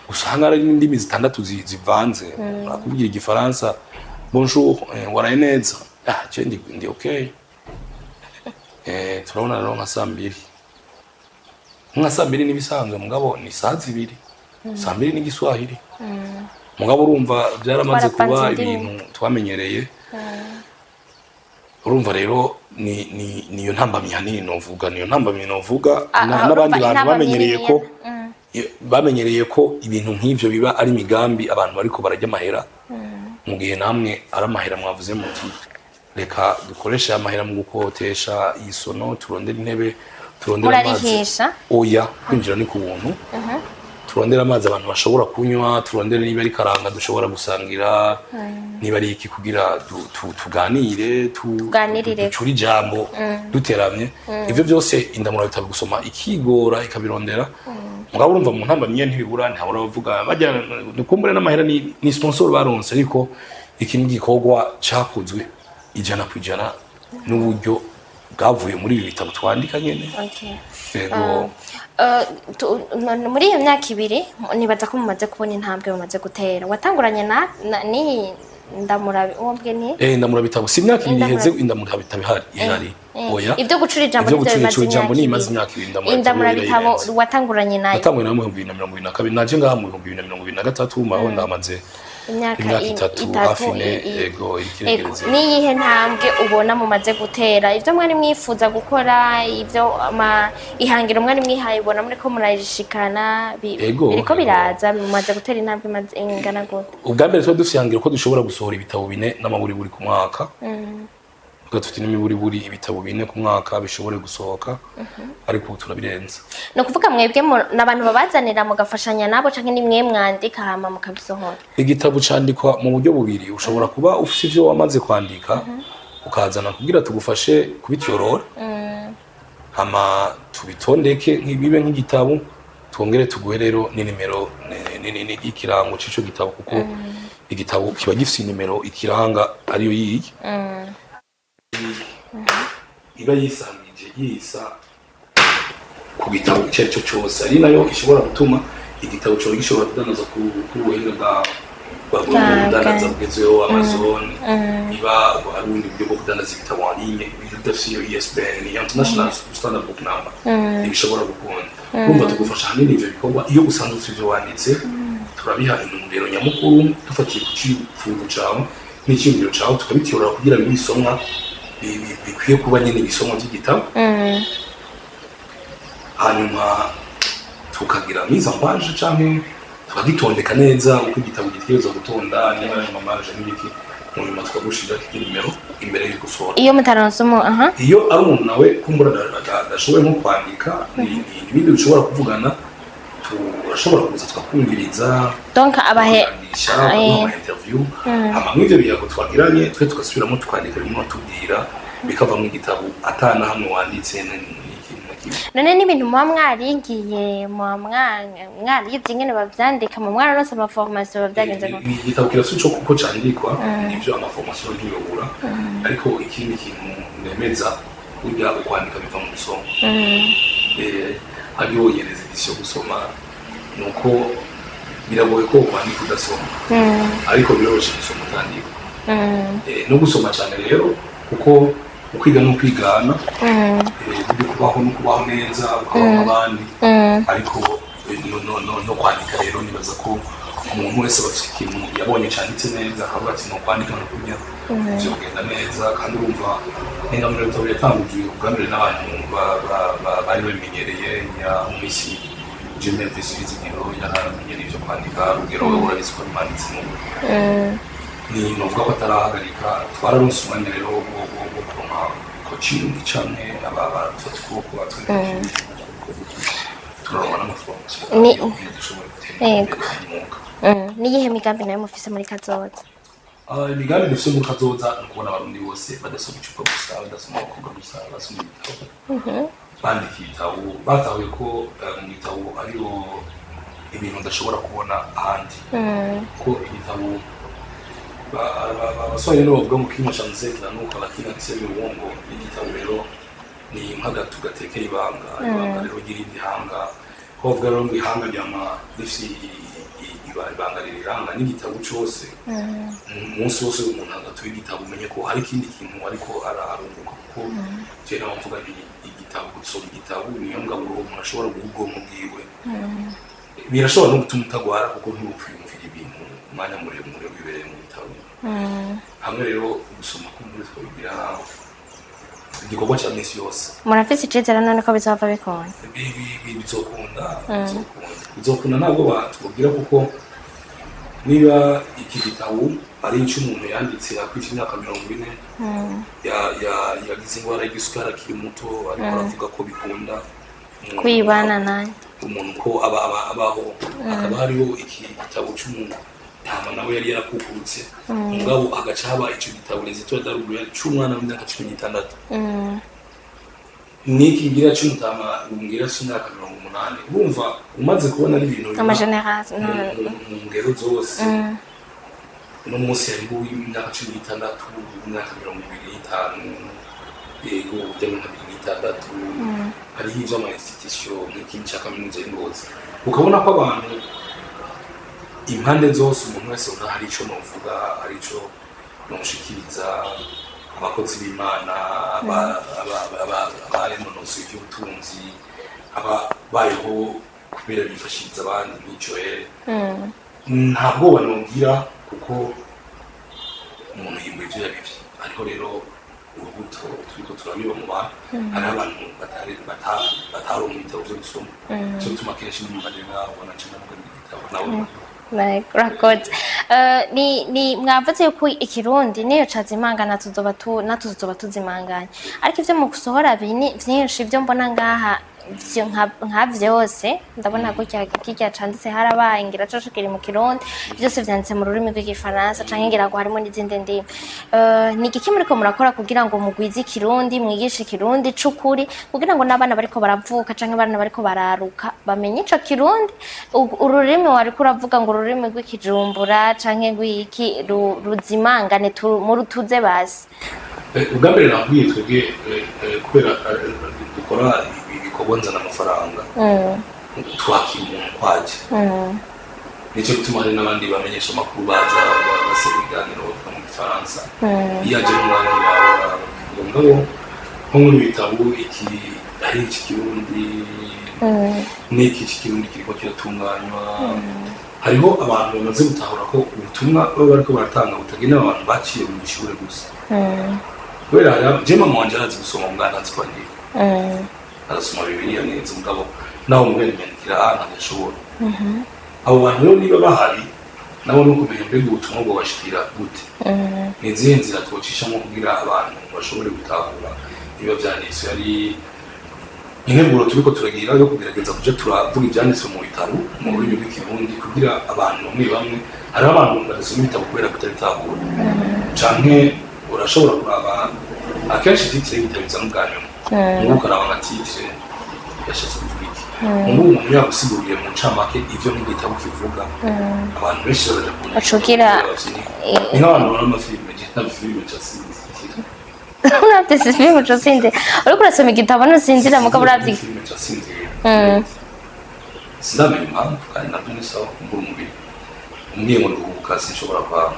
usanga ari n'indimi zitandatu zivanze. Urakubwira Igifaransa: "Bonjour, waraye neza?" "Ah, je ndi okay." Turabona rero nka saa 2, nka saa 2 n'ibisanzwe, mugabo ni saa 2, saa 2 n'Igiswahili. Mugabo urumva byaramaze kuba Twaravanze indimi. ibintu twamenyereye. Urumva rero ni ni niyo ntambamyi hanini novuga, niyo ntambamyi novuga. Ah, ah, N'abandi urumva bantu intambamyi bamenyereye ko bamenyereye ko ibintu nk'ivyo biba ari imigambi abantu bariko barajya amahera, mu gihe namwe ari amahera mwavuze muti: "Reka dukoreshe amahera mu gukotesha iyi sono, turondere intebe, turondere amazi." Murarihisha? Oya, kwinjira ni ku buntu. Turondere amazi abantu bashobora kunywa, turondere niba ari karanga dushobora gusangira, niba ari iki, kugira tuganire, Tuganirire. ducure ijambo duteramye. Ivyo byose Indamura bitabo gusoma ikigora ikabirondera. Mugabo urumva mu ntambamyi ntibibura, ntihabura bavuga bajya dukumbure n'amahera ni sponsor baronse, ariko iki ni igikorwa cakozwe 100% n'uburyo bwavuye muri ibi bitabo twandika nyene. Yego. Muri iyo myaka 2 nibaza ko mumaze kubona intambwe mumaze gutera. Watanguranye na ni Ndamura wombwe ni Indamura bitabo si imyaka 2 Indamura- iheze Indamura bitabo ihari, oya. Ibyo gucura ijambo Ivyo nivyo gucura bimaze ijambo ni imaze imyaka imyaka 2. Indamura Indamura bitabo bitabo watanguranye nayo? Natanguye nayo mu 2022, naje ngaha mu 2023, maho ndamaze imyaka imyaka 3, hafi 4. Ego, Ego, ikiregereze. Niyihe ntambwe ubona mumaze gutera? Ibyo mwari mwifuza gukora, ibyo ama ihangiro mwari mwihaye, ubona muriko murarishikana biriko biraza? Mumaze gutera intambwe ingana gute? Ubwa mbere twari dufite ihangiro ko dushobora gusohora ibitabo bine n'amaburiburi ku mwaka. Tuvuga tuti n'imiburiburi ibitabo bine ku mwaka bishobore gusohoka, ariko ubu turabirenza. Ni ukuvuga mwebwe n'abantu babazanira mugafashanya nabo, canke ni mwe mwandika hama mukabisohora? Igitabo candikwa mu buryo bubiri. Ushobora kuba ufite ivyo wamaze kwandika, ukazana kugira tugufashe kubityorora, hama tubitondeke bibe nk'igitabo, twongere tuguhe rero n'inimero y'ikirango c'ico gitabo, kuko igitabo kiba gifise inimero ikiranga, ariyo yiyi iba yisangije yisa ku gitabo icyo ari cyo cyose, ari nayo ishobora gutuma igitabo cyawe gishobora kudandaza ku buhinga bwa kudandaza bugezweho, Amazon, niba ari ubundi buryo bwo kudandaza ibitabo en ligne. Bidafise iyo ISBN, ni International Standard Book Number, ntibishobora gukunda. Urumva tugufasha ahanini ivyo bikorwa. Iyo usanzwe ufite ivyo wanditse, turabiha intumbero nyamukuru dufatiye ku cifuzo cawe n'iciyumviro cawe, tukabityorora kugira bibe ibisomwa bikwiye kuba nyene ibisomwa vy'igitabo, hanyuma tukagira mise en page canke tukagitondeka neza uko igitabo gitegerezwa gutonda, niba ari ama marges n'ibiki, mu nyuma tukagushirira nimero imbere yo gusohora. Iyo mutaronse umu aha? Iyo ari umuntu nawe kumbura adashoboye nko kwandika, ni ibindi dushobora kuvugana, turashobora kuza tukakumviriza, Donc abahe tukakuganiriza, bakaguha ama interview, hama mw'ivyo biyago twagiranye twe tugasubiramo tukandika bimwe batubwira, bikavamwo igitabo atana hamwe wanditse n'ikintu na kimwe. None n'ibintu muba mwaringiye, muba mwarize ingene bavyandika, mu mwararonse ama formation, bavyagenze gute? Igitabo kirafise ico kuko candikwa, nivyo, ama formation ntiyobura, ariko ikindi kintu nemeza, burya ukwandika biva mu gusoma. Hariho yereza édition gusoma, nuko Biragoye ko kwandika udasoma, ariko biroroshye gusoma utandika. No gusoma cyane rero, kuko ukwiga no kwigana, burya kubaho no kubaho neza, ukabaho nk'abandi. Ariko no kwandika rero, nibaza ko umuntu wese aba afite ikintu yabonye cyanditse neza, akavuga ati: "No kwandika no kurya ivyo kugenda neza." Kandi urumva, Ingamiro bitabo yatangujwe ubwa mbere n'abantu bari babimenyereye, ya umwisi Jimmy Vizigiro yaramenyereye ivyo kwandika. Rugero we urabizi ko bimanditse mu ni novuga ko atarahagarika. Twararonse umwanya rero wo kuronka coaching canke aba baradufata ukuboko, batwereka turaronka n'amaformation kugira dushobore gutera imbere mu mwuga. Niyihe migambi nayo mufise muri kazoza? Imigambi dufise muri kazoza ni ukubona Abarundi bose badasoma icupa gusa, badasoma abakobwa gusa, basoma ibitabo, bandika ibitabo, batahuye ko mu bitabo hariho ibintu udashobora kubona ahandi, ko igitabo Abaswahili nibo bavuga ngo "Kinywa cha mzee kinanuka lakini hakisemi uongo." Igitabo rero ni nk'agatu gatekeye ibanga, ibanga rero ry'irindi hanga. Ko bavuga rero ngo ihanga ryama rifise ibanga ririranga, n'igitabo cose, umunsi wose umuntu agatuye igitabo, umenye ko hari ikindi kintu ariko ararunguka, kuko je nawe mvuga nti igitabo, gusoma igitabo niyo ngaburo umuntu ashobora guha ubwonko bwiwe. Birashobora no gutuma utagwara, kuko ntiwukwiyumvira ibintu umwanya muremure wibereye mu bitabo. Hamwe rero gusoma kumbure twabigira igikorwa cya minsi yose. Murafise icizere none ko bizova bikunda? Bizokunda, bizokunda, bizokunda, ntabwo batubwira, kuko niba iki gitabo ari icy'umuntu yanditse akwije imyaka 40, yagize indwara y'igisukari akiri muto, ariko aravuga ko bikunda umuntu Kwibana nayo. Umuntu ko aba abaho, hakaba hariho iki gitabo cy'umuntu tama nawe yari yarakukurutse, mugabo hagaca haba ico gitabo Les Étoiles d'Aruguru c'umwana w'imyaka 16, n'iki ngira c'umutama ngira c'imyaka 80. Urumva umaze kubona ari ibintu biba Amagénération. mu ngero zose. Uno munsi hariho uw'imyaka 16, imyaka 25, yego, ujya nka 26. Hariho ivy'ama institution nk'ikindi ca kaminuza y'Ingozi, ukabona ko abantu impande zose, umuntu wese ubona hari ico novuga, hari ico nomushikiriza, abakozi b'Imana, abarenonosoye ivy'ubutunzi, ababayeho kubera bifashiriza abandi nk'ico. Nta bwoba nogira, kuko umuntu yimbura ivyo yabivye. Hariho rero urubuto turiko turabiba mu bantu. Hariho abantu bataronka ibitabo vyo gusoma, cyo gituma kenshi no mu marira ubona nca ndavuga igitabo nawe. Urakoze. Ni mwavuze yuko Ikirundi niyo cazimangana, tuzoba tu natwe tuzoba tuzimanganya, ariko ivyo mu gusohora vyinshi ivyo mbona ngaha nka vyose ndabona gutya, kirya canditse "Harabaye", ngira coco kiri mu Kirundi, vyose vyanditse mu rurimi rw'Igifaransa, canke ngira ngo harimo n'izindi ndimi. Ni igiki muriko murakora kugira ngo mugwize Ikirundi, mwigishe Ikirundi c'ukuri, kugira ngo n'abana bariko baravuka canke abana bariko bararuka bamenye ico Kirundi? Ururimi wariko uravuga ngo ururimi rw'Ikijumbura canke rw'iki ruzimangane, murutuze basi. Ubwa mbere nakubwiye, twebwe kubera dukora ibikorwa nzana amafaranga, twakira umuntu kwaje. Nicyo gituma hari n'abandi bamenyesha amakuru baza basaba ibiganiro bavuga mu Gifaransa. Iyo aje n'umwanya, mugabo nko muri bitabo iki, hari iki Kirundi n'iki Kirundi kiriko kiratunganywa. Hariho abantu bamaze gutahura ko ubutumwa baba bariko baratanga butagenewe abantu baciye mu ishure gusa, kubera je mama wanje arazi gusoma, mugabo ntazi kwandika. Arasoma Bibiliya neza, mugabo naho mubene nyandikira aha ntagashobora. Abo bantu rero niba bahari nabo, no kumenya mbega ubutumwa bwobashikira gute, ni izihe nzira twocishamo kugira abantu bashobore gutahura niba vyanditswe. Ari integuro turiko turagira yo kugerageza kuja turavuga ivyanditswe mu bitabo mu rurimi rw'Ikirundi, kugira abantu bamwe bamwe, hariho abantu badasoma ibitabo kubera kutabitahura, canke urashobora kuraba akenshi titre y'igitabo iza n'ubwa nyuma, mubu ukaraba nka titre yashatse kuvuga iki, mubu umuntu yagusiguriye mu ncamake ivyo nk'igitabo kivuga, abantu benshi baraja kubona. Ni nk'abantu babona amafilime, je nta filime nca sinzira. Uravye filime uca usinzira? Uriko urasoma igitabo ntusinzira, mugabo uravye Filime nca sinzira. Sindamenya impamvu, kandi nabyo ni sawa kumbura umubiri. Umbwiye ngo nduhuka, sinshobora kwanga.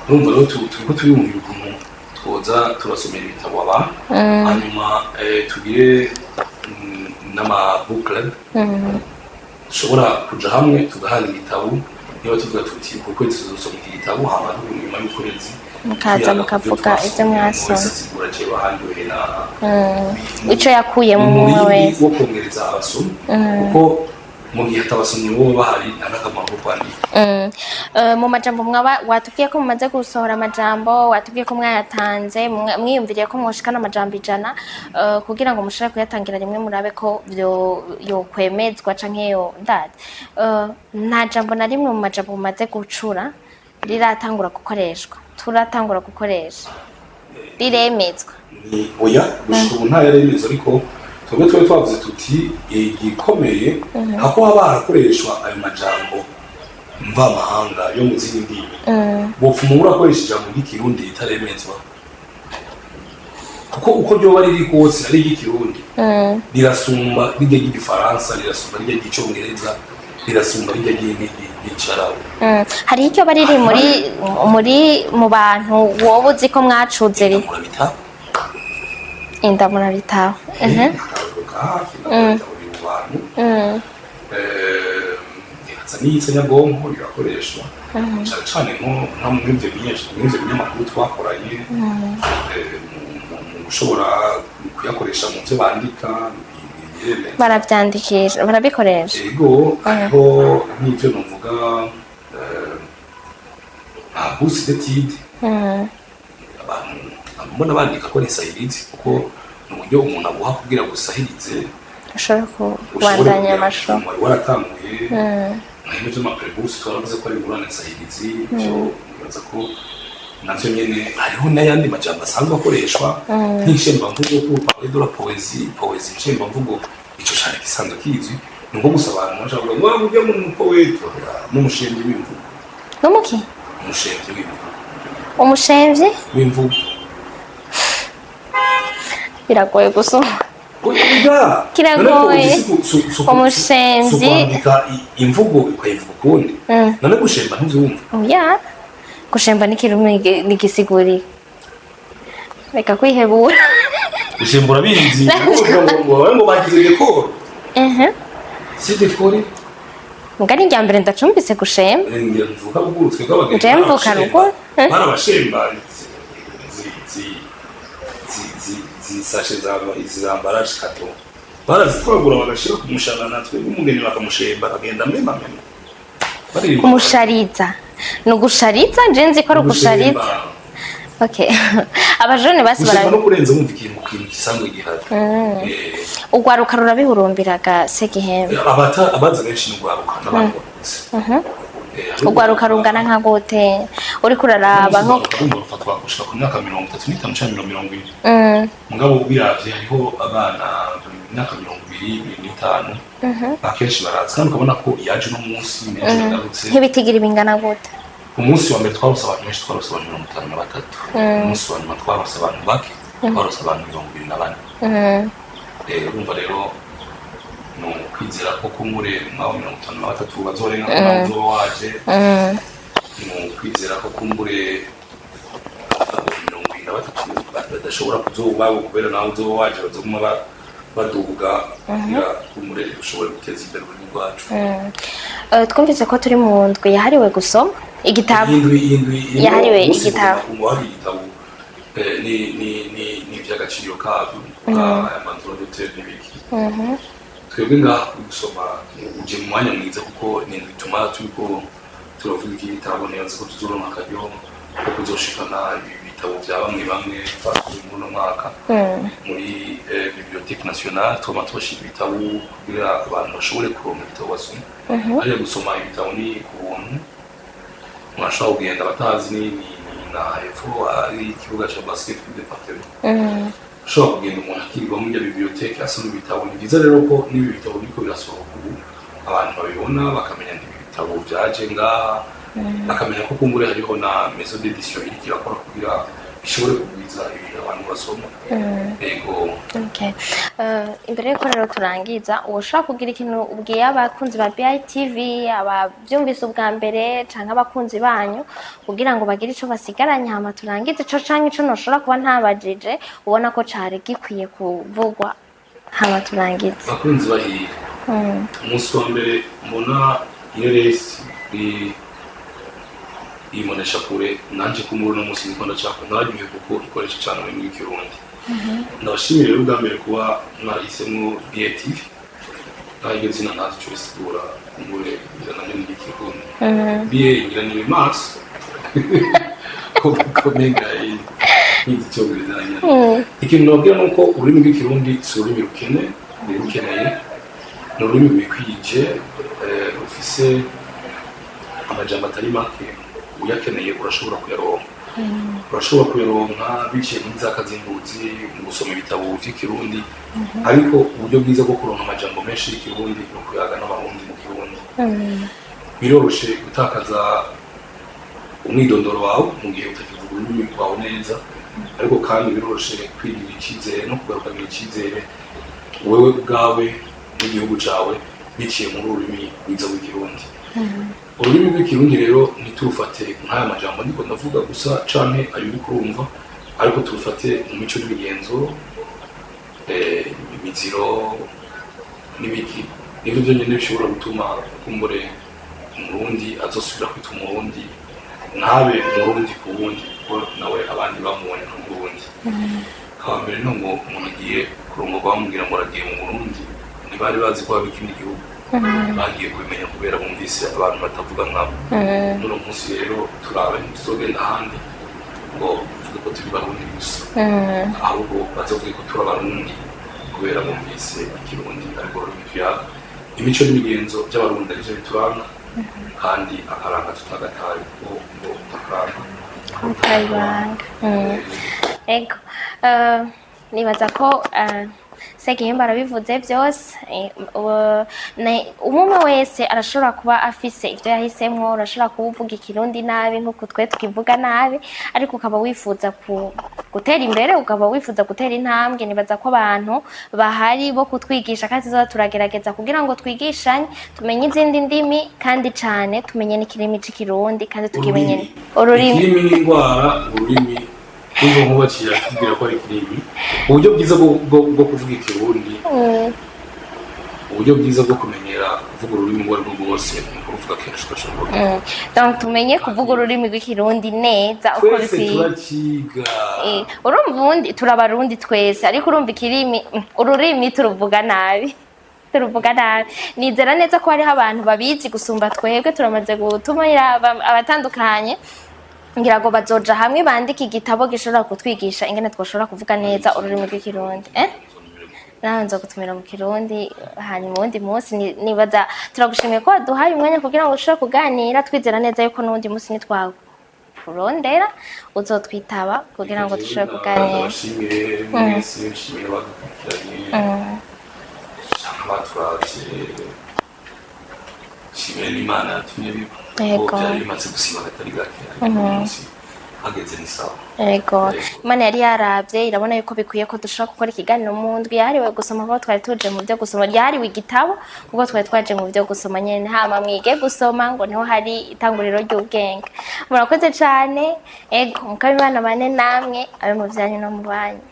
Urumva rero turiko turiyumvira ukuntu twoza turasomera ibitabo abantu, hanyuma tugire n'ama book club, dushobora kuja hamwe tugahana igitabo. Niba tuvuga tuti ku kwezi tuzosoma iki gitabo, hama nyuma y'ukwezi Mukaza tuyaga ku byo mukavuga ibyo twasomye, umuntu mwasomye. wese asigura jewe ahanyohe na Ico yakuyemo umwe umurindi wese. wo kongereza abasomyi, kuko mu gihe atabasomyi boba bahari, nta n'akamaro ko kwandika. Mu majambo mwaba watubwiye ko mumaze gusohora amajambo, watubwiye ko mwayatanze, mwiyumviriye ko mwoshikana amajambo 100, kugira ngo mushobore kuyatangira rimwe, murabe ko vyo yokwemezwa canke yo ndazi. Nta jambo na rimwe mu majambo mumaze gucura riratangura gukoreshwa, turatangura gukoresha, riremezwa? Ni oya, gushika ubu nta yaremeza, ariko twebwe twari twavuze tuti igikomeye hako haba harakoreshwa ayo majambo mvamahanga yo mu zindi ndimi, bopfuma urakoresha ijambo ry'Ikirundi ritaremezwa, kuko uko ryoba riri kose ari iry'Ikirundi rirasumba rirya ry'Igifaransa, rirasumba rirya ry'Icongereza, rirasumba rirya ry'Icarabu. Hariho icyo bari riri muri mu bantu wowe uzi ko mwacuze Indamurabitabo. Indamurabitabo. Akarorero ka hafi, indamurabitabo biri mu bantu. Nibaza n'iyitse nyabwonko rirakoreshwa cane cane nko mw'ivyo binyamakuru twakoranye, mu gushobora kuyakoresha mu vyo bandika, biremeza. Baravyandikisha, barabikoresha. Ego, hariho nk'ivyo novuga, nka bourse d'étude. Abantu mbona bandika ko nisahirize, kuko ni uburyo umuntu aguha kugira ngo usahirize ushobora ushobore kubandanya kugera ku amashuri. kintu wari waratanguye. Nka byo ma prêt-bourse twaravuze ko ari ingurane nsahirizi, ibyo nibaza ko navyo nyene. Hariho n'ayandi majambo asanzwe akoreshwa nk'inshembamvugo, pour parler de la poésie, poésie, inshembamvugo, ico cane gisanzwe kizwi. Ni nko gusa abantu baca bavuga ngo "Ah, urya mu poète", n'umushemvyi w'imvugo. N'umuki? Umushemvyi w'imvugo. Umushemvyi W'imvugo. Biragoye gusoma. Oya. Kiragoye. Umushemvyi. Si ukwandika imvugo ukayivuga ukundi? None gushemba ntuvyumva? Oya, gushemba n'ikirumi n'igisiguri, reka kwihebura. Gushemba urabizi, ngo bagize décor. Si décor. Mugani rya mbere ndacumbise gushemba. Ngira mvuka ruguru, twebwe abagenzi Jewe mvuka ruguru. Barabashemba zi sachets za izi za emballage carton, barazitoragura bagashira ku mushanana, twebwe umugeni bakamushemba akagenda mema mema. Baririmba. Kumushariza ni ugushariza, nje nzi ko ari ugushariza. Okay, abajene basi Gushemba bara no kurenza wumva ikintu ku kintu gisanzwe gihari. Ugwaruka rurabihurumbiraga se Gihembe? Abata abaza benshi ni ugwaruka n'abantu bakuze. Hariho Ugwaruka rungana nka gute uriko uraraba nko Urumva rufatwa gushika ku myaka 35 canke 40. Mugabo biravye, hariho abana imyaka 20, 25, akenshi baraza, kandi ukabona ko yaje uno munsi n'ejo yagarutse. Nk'ibitigiri bingana gute? Ku munsi wa mbere twarose abantu benshi, twarose abantu 53. Ku munsi wa nyuma twarose abantu bake, twarose abantu 24. Urumva rero ni ukwizera ko kumbure mwabo 53 bazorenga ko nawe uzoba waje. Ni ukwizera ko kumbure abo 73 badashobora kuzoba kubera nawe uzoba waje, bazoguma baduga kugira kumbure dushobore guteza imbere ururimi rwacu. Twumvise ko turi mu ndwi yahariwe gusoma igitabo. Indwi irimo Yahariwe umunsi igitabo. mpuzamakungu wahariwe igitabo, ni ivy'agaciro kavyo, kuvuga aya ma droits d'auteur n'ibiki. Twebwe ngaha kuri gusoma uje mu mwanya mwiza, kuko ni indwi tumara turiko turavuga ivy'ibitabo. Nibaza ko tuzoronka akaryo ko kuzoshikana ibi bitabo vya bamwe bamwe twasohoye muri uno mwaka muri Bibliothèque nationale. Twama tubashira ibitabo kugira abantu bashobore kuronka ibitabo basoma. Hariya gusoma ibitabo ni ku buntu, murashobora kugenda. Abatazi ni na hepfo ari ikibuga ca basket kuri département. Ushobora kugenda umuntu akirirwa muri iyo bibliothèque asoma ibitabo. Ni byiza rero ko n'ibi bitabo biriko birasohoka ubu abantu babibona, bakamenya ngo ibi bitabo vyaje ngaha, bakamenya ko kumbure hariho na maison d'édition iriko irakora kugira Ishobore kugwiza ibintu abantu basoma. Ego. Okay. Imbere yuko rero turangiza, ushobora kugira ikintu ubwiye abakunzi ba BITV, abavyumvise ubwa mbere canke abakunzi banyu, kugira ngo bagire ico basigaranye, hama turangize ico canke ico noshobora kuba ntabajije ubona ko cari gikwiye kuvugwa, hama turangize. Abakunzi bahira, umunsi wa mbere mbona ireresi kuri ibonesha kure, nanje ko muri uno munsi niko ndacapa, nararyohe kuko ikoresha cyane ururimi rw'Ikirundi. Ndabashimira rero ubwa mbere kuba mwahisemo BITV, naho iryo zina ntazi ico risigura, kumbure ngira naryo ni iry'Ikirundi. BA ngira ni maso komenga nk'icyongereza nyine. Ikintu nababwira ni uko ururimi rw'Ikirundi si ururimi rukene, rukeneye, ni ururimi rwikwije, rufise amajambo atari make. Uyakeneye urashobora kuyaronka, urashobora kuyaronka biciye muri za kazinduzi, mu gusoma ibitabo vy'Ikirundi, ariko uburyo bwiza bwo kuronka amajambo menshi y'Ikirundi ni ukuyaga n'Abarundi mu Kirundi. Biroroshe gutakaza umwidondoro wawe mu gihe utakivuga ururimi rwawe neza, ariko kandi biroroshe kwigirira icyizere no kugarukanira icyizere wewe ubwawe n'igihugu cawe biciye muri ururimi rwiza rw'Ikirundi. Ururimi rw'Ikirundi rero ntiturufate nk'aya majambo ndiko ndavuga gusa canke ayo uri kurumva, ariko turufate mu mico n'imigenzo, imiziro n'ibiki. Nivyo vyonyene bishobora gutuma kumbure Umurundi azosubira kwitwa Umurundi, ntabe Umurundi ku wundi, kuko nawe abandi bamubonye nk'Umurundi. Hambere no ngo umuntu agiye kurongorwa bamubwira ngo aragiye mu Burundi, ntibari bazi ko haba ikindi gihugu. Bagiye kubimenya kubera bumvise abantu batavuga nkabo. N'uno munsi rero turabe, ntituzogenda ahandi ngo tuvuge ko turi Barundi gusa, ahubwo bazovuge ko turi Abarundi kubera bumvise Ikirundi ariko rurimi tuyaga, imico n'imigenzo by'Abarundi arivyo bituranga, kandi akaranga tutagataye, kuko ngo utakaranga utayibanga. Ego. Nibaza ko Segihimba arabivuze byose. Umwe wese arashobora kuba afise ivyo yahisemwo. Urashobora kuba uvuga Ikirundi nabi nk'uko twe tukivuga nabi, ariko ukaba wifuza gutera imbere, ukaba wifuza gutera intambwe. Nibaza ko abantu bahari bo kutwigisha, kandi tuzoza turagerageza kugira ngo twigishanye, tumenye izindi ndimi, kandi cane tumenye n'ikirimi c'Ikirundi, kandi tukimenye ururimi. Ikirimi n'indwara, ururimi n'ubwo nkubaciye atubwira ko ari ikirimi. Uburyo bwiza bwo kuvuga Ikirundi, uburyo bwiza bwo kumenyera kuvuga ururimi ubwo aribwo bwose, ni ukuruvuga kenshi gashoboka. Donc tumenye kuvuga ururimi rw'Ikirundi neza uko Twese bikwiye. turaciga. Urumva ubundi turabarundi twese, ariko urumva ikirimi, ururimi turuvuga nabi, turuvuga nabi. Nizera neza ko hariho abantu babizi gusumba twebwe. Turamaze gutumira abatandukanye, ngira ngo bazoja hamwe bandike igitabo gishobora kutwigisha ingene twoshobora kuvuga neza ururimi rw'Ikirundi. Nawe nzogutumira mu Kirundi hanyuma uwundi munsi. Nibaza turagushimiye ko waduhaye umwanya kugira ngo ushobore kuganira. Twizera neza yuko n'uwundi munsi nitwakurondera uzotwitaba kugira ngo dushobore kuganira. Ndabashimire mwese, nshimire abadukurikiranye canke abaturavye, nshimire n'Imana yatumye biba, kuko byari bimaze gusiba akatari gake, ariko uyu munsi hageze ni sawa. Yego, Imana yari yaravye irabona yuko bikwiye ko dushobora gukora ikiganiro mu ndwi yahariwe gusoma, kuko twari tuje mu byo gusoma, ryahariwe igitabo, kuko twari twaje mu byo gusoma nyene. Hama mwige gusoma, ngo niho hari itanguriro ry'ubwenge. Murakoze cane. Ego, mukaba Imana bane namwe, abe mu vyanyu no mu banyu.